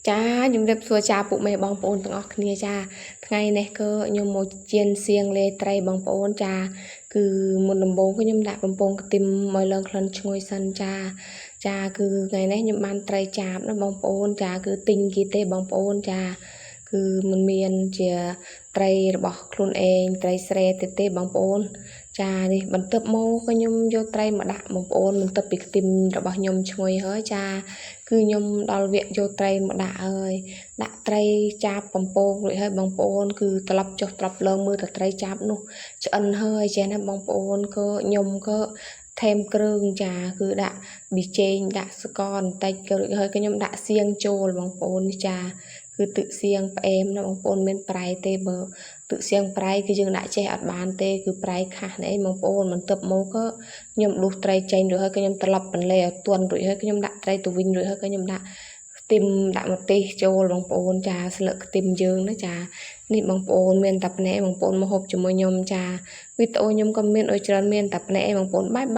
ចាជំរាបសួរចាពុកម៉ែបងប្អូនទាំងអស់គ្នាចាថ្ងៃនេះគឺខ្ញុំមកជៀនសៀងលេត្រីបងប្អូនចាគឺមុនដំបូងគឺខ្ញុំដាក់បំពងខ្ទឹមឲ្យឡើងក្លិនឈ្ងុយសិនចាចាគឺថ្ងៃនេះខ្ញុំបានត្រីចាបណាបងប្អូនចាគឺទិញគេទេបងប្អូនចាគឺមិនមានជាត្រីរបស់ខ្លួនឯងត្រីស្រែទេទេបងប្អូនចានេះបន្ទាប់មកក៏ខ្ញុំយកត្រីមកដាក់បងប្អូនបន្ទាប់ពីខ្ទឹមរបស់ខ្ញុំឈ្ងុយហើយចាគឺខ្ញុំដល់វគ្គយកត្រីមកដាក់ហើយដាក់ត្រីចាបបំពងរួចហើយបងប្អូនគឺត្រឡប់ចុះត្រឡប់ឡើងមើលតែត្រីចាបនោះឆ្អិនហើយចេះណាបងប្អូនក៏ខ្ញុំក៏ថែមគ្រឿងចាគឺដាក់ប៊ីចេងដាក់ស្ករបន្តិចក៏រួចហើយក៏ខ្ញុំដាក់សៀងចូលបងប្អូននេះចាគឺទឹកសៀងផ្អែមណាបងប្អូនមានប្រៃទេបើទឹកសៀងប្រៃគឺយើងដាក់ចេះអត់បានទេគឺប្រៃខាស់នេះឯងបងប្អូនបន្ទាប់មកក៏ខ្ញុំដួសត្រីចេញរួចហើយក៏ខ្ញុំត្រឡប់បន្លែឲ្យទន់រួចហើយខ្ញុំដាក់ត្រីទៅវិញរួចហើយក៏ខ្ញុំដាក់ខ្ទឹមដាក់ម្ទេសចូលបងប្អូនចាស្លឹកខ្ទឹមយើងណាចានេះបងប្អូនមានតែប៉ុណ្ណេះបងប្អូនមកហូបជាមួយខ្ញុំចាវីដេអូខ្ញុំក៏មានឲ្យច្រើនមានតែប៉ុណ្ណេះឯងបងប្អូន bye.